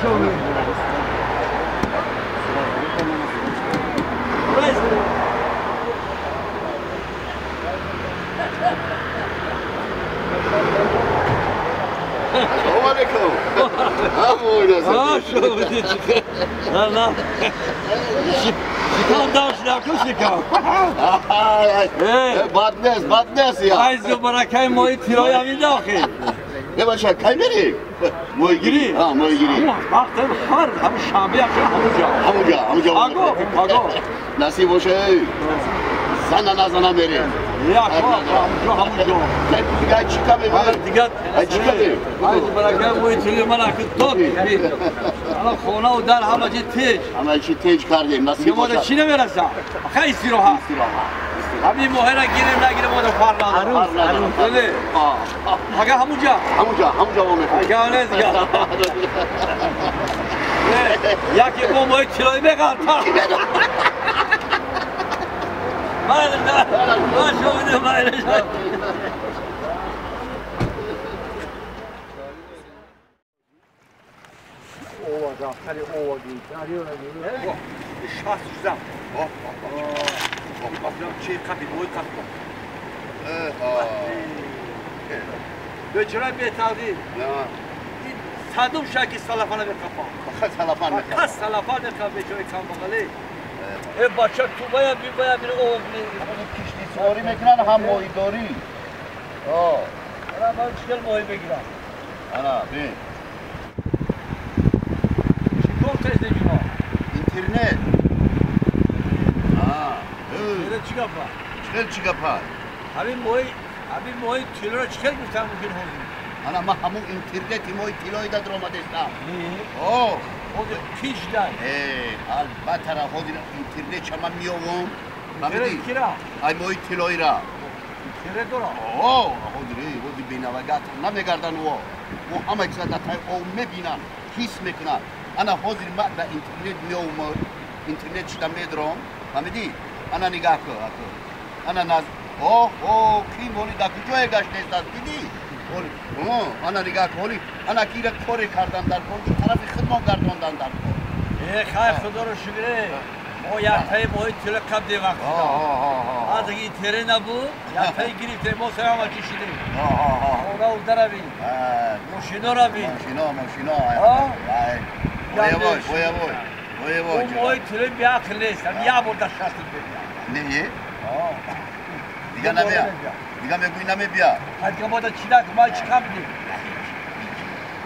سلام علیکم. نه شکام داشت نکن شکام. بد نیست بد نیست یا. عیز و برکه ماهی تیرای همین داخل. نه باشه کی میری؟ ماهیگیری؟ ها ماهیگیری. وقت هر همون شنبه همونجا. همونجا همونجا. آگو آگو. نصیب باشه. زنه نزنه میریم. یا همونجا همونجا. دیگه چی کمی؟ دیگه چی کمی؟ عیز برکه ماهی تیرای من اکید داد. الان خونه و در همه چی تیج. همه چی تیج کردیم. نصیب باشه. چی نمیرسه؟ خیلی استراحت. همین ماهی را گیریم نگیریم ما فرق نداره. بله. اگه همونجا. همونجا همونجا ما میخوایم. اگه نه دیگه. یکی با ماهی تیلایی بغلطم. من نه. من شو من داخل اوادی داری شاس شدم. چه قبی موی قبی. به چرا بهتری؟ نه. صدم شکی سلفانه بخپا. سلفان بخپا. سلفانه بخپا به جای کم بغلی. ای بچه تو باید بی باید بی او کشتی سواری میکنن هم ماهی داری. آه. من چکل ماهی بگیرم. انا ببین. اینترنت. آه. چی گپا؟ چکل چی گپا؟ همین ماهی همین ماهی تیلو را چکل گفتم ممکن هوزی. انا ما همون اینترنت ماهی تیلوی داد اومدستم. آه. خود پیش داد. ای البته را خود اینترنت چما میوم. فهمیدی؟ کیرا؟ ای ماهی تیلوی را. اینترنت دارا. آه خود ری خود بینوگات نمیگردن او. او همه چیز در او میبینن، حس میکنن. انا حاضر ما در اینترنت میوم اینترنت شدم میدرم فهمیدی؟ انا نگاه کن انا ناز اوه اوه کی مولی در کجای گشت است دیدی؟ اوه انا نگاه کن انا کی را کار کردن در کار طرف خدمت گرداندن در کار. ای خیر خدا رو شکر ما یک تای ماهی تیل قبل وقت از این تره نبود یک تای گرفتیم ما سر همه کشیدیم. خونه و در بین ماشینا را بین ماشینا ماشینا وای وای وای وای اون ماهی تیل بی عقل نیست هم یه بار در شست ببینم نه دیگه نمیا دیگه میگوی نمی بیا دیگه ما در چی نکن ما چی کم بدیم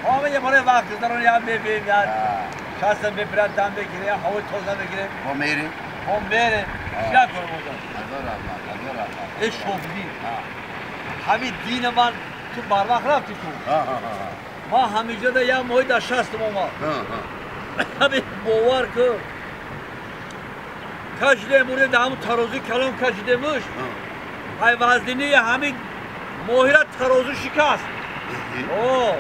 آمه یه باره وقت دارن یا میبیم یا شستم ببرد دم بگیره هوای تازه بگیره ما میریم ما میریم چی نکنم اونجا هزار رحمت هزار رحمت ای شغلی همین دین من تو بروخ رفتی تو ما همیشه در یه ماهی در شستم اومد همین باور کن کشیده مورد در همون ترازوی کلام کشیده موش های وزنی همین ماهی را ترازو شکست. اوه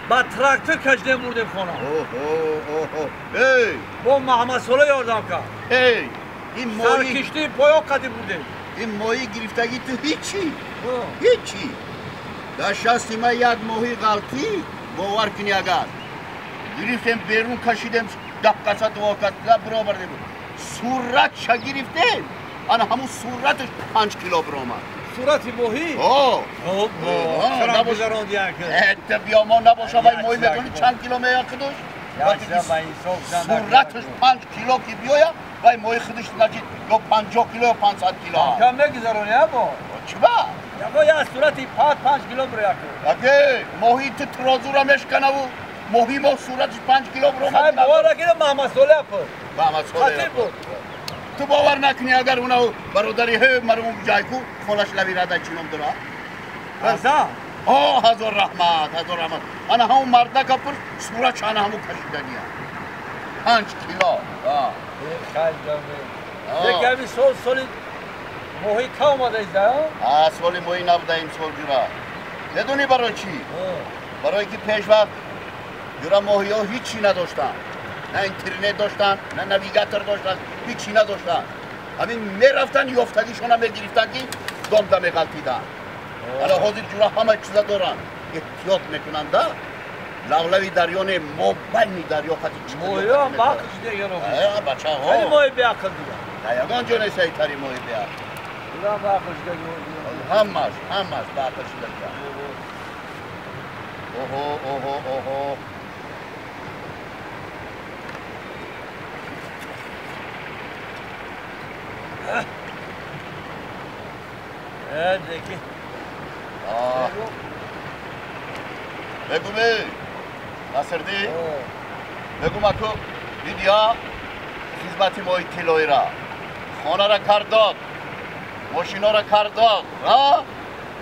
با تراکتور کشیده مردیم خانه. اوه اوه اوه ای با محمد صالح یاردم کرد. ای این ماهی سرکشتی پایا قدیم بودیم. این ماهی گرفتگی تو هیچی هیچی در شستی ما یک ماهی غلطی باور کنی اگر گرفتیم بیرون کشیدیم ده کسا دو کسا برآوردیم صورت چه گرفتیم انا همون صورتش 5 کیلو برآمد. صورت ماهی؟ اوه چرا گذراندی اکه؟ بیا ما نباشه وای ماهی میدونی چند کیلو میاد خودش؟ صورتش 5 کیلو که بیاید وای ماهی خودش نجید یا 50 کیلو یا 500 کیلو. کم میگذرونی ابا؟ چرا؟ یا یه صورتی 5 کیلو برآید. اگه ماهی تو ترازو را میشکنه و ماهی ما صورتش 5 کیلو برآمد. باور نکنه محمد صالح بود. محمد صالح بود. تو باور نکنی اگر اونو برادری هی مرموم جای کو خالش لبی را چینم داره. رضا آه هزار رحمت هزار رحمت. انا همون مرده کپر صورت انا همون کشیدنیه 5 کیلو. آه خیلی جالب. یک همین سال سالی ماهی که اومده ایزده؟ آه سالی ماهی نبوده این سال جورا. بدونی برای چی؟ برای که پیش وقت جورا ماهی ها هیچی نداشتن. نه اینترنت داشتن، نه نویگاتور داشتن، هیچی نداشتن. همین میرفتن یافتگیشون هم میگرفتن که دام دم غلطیدن. حالا حاضر جورا همه چیزا دارن. احتیاط میکنن دا. Лавлави дарё не, мо байни дарё хати чӣ. Моё бақл шуда ро. Э, бачаҳо. Хеле мои беақл дига. Да ягон ҷо нест айтари мои беақл. Ира бақл шуда. Ҳамаш, ҳамаш бақл шуда. Оҳо, оҳо, оҳо. Э, деки. А. Бегуме. Насирди. Бегум аку дидия хизмати мои тиллоира. Хонара кардод. Мошинора кардод. А?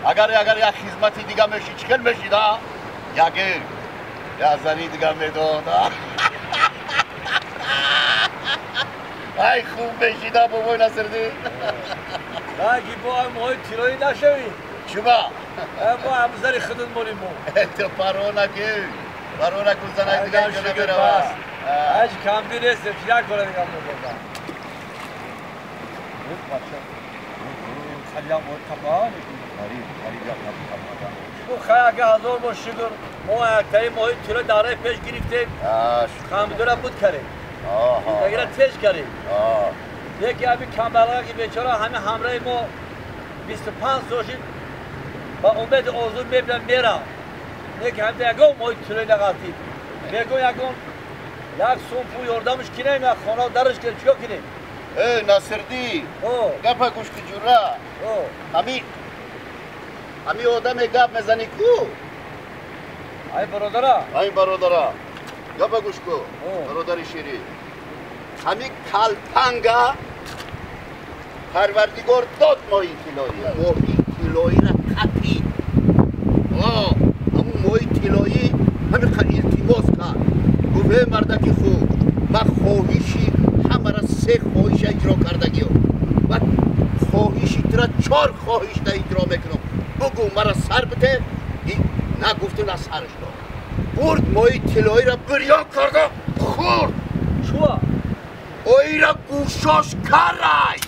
Агар агар як хизмати дига меши чӣ хел мешида? Яге. Я зани дига медод. Ай хуб мешида бобой Насирди. Даги бо мои тиллоӣ нашавӣ. Чуба? Мо ҳамзари худат монем мо. Ту парво наки. Парво наку занак дига инҷо намеравад. Ҳеҷ камбӣ нест, як кора дига мебозам. Бача. Халям ой қаба Қариб, қариб як қаба. Бу хай ага ҳазор бо шукр. Мо яктаи моҳи тилло дараи пеш гирифтем. Камбидора буд кардем. Дагира теж кардем. Яке ҳами камбалға ки бечора ҳами ҳамраи мо 25 сол шид ба умеди орзу мебинам мерам. Неки ҳамда ягон моҳи тиллои нағалтид. Мегӯ ягон як сум пул ёрдамш кинем, як хона дарш кунем, чикор кунем? Э, Насирди. Гапа гӯш ки ҷура. Ҳами одаме гап мезанӣ ку? Ай бародара. Ай бародара. Гапа гӯш ку, бародари ширин. Ҳами калпанга Парвардигор дод моҳи тиллоӣ. Моҳи тиллоиро қапид. Ҳамун моҳи тиллоӣ ҳамин қадр илтимос кард. Гуфт: э мардаки хуб, ман хоҳиши ҳамара се хоҳиша иҷро кардагиём. Ман хоҳиши тура 4 хоҳишта иҷро мекунам. Бугӯ мара сар бите. Нагуфту на сараш дод. Бурд моҳи тиллоиро бирён карда хӯрд. Чуа? Оира гӯшош карай.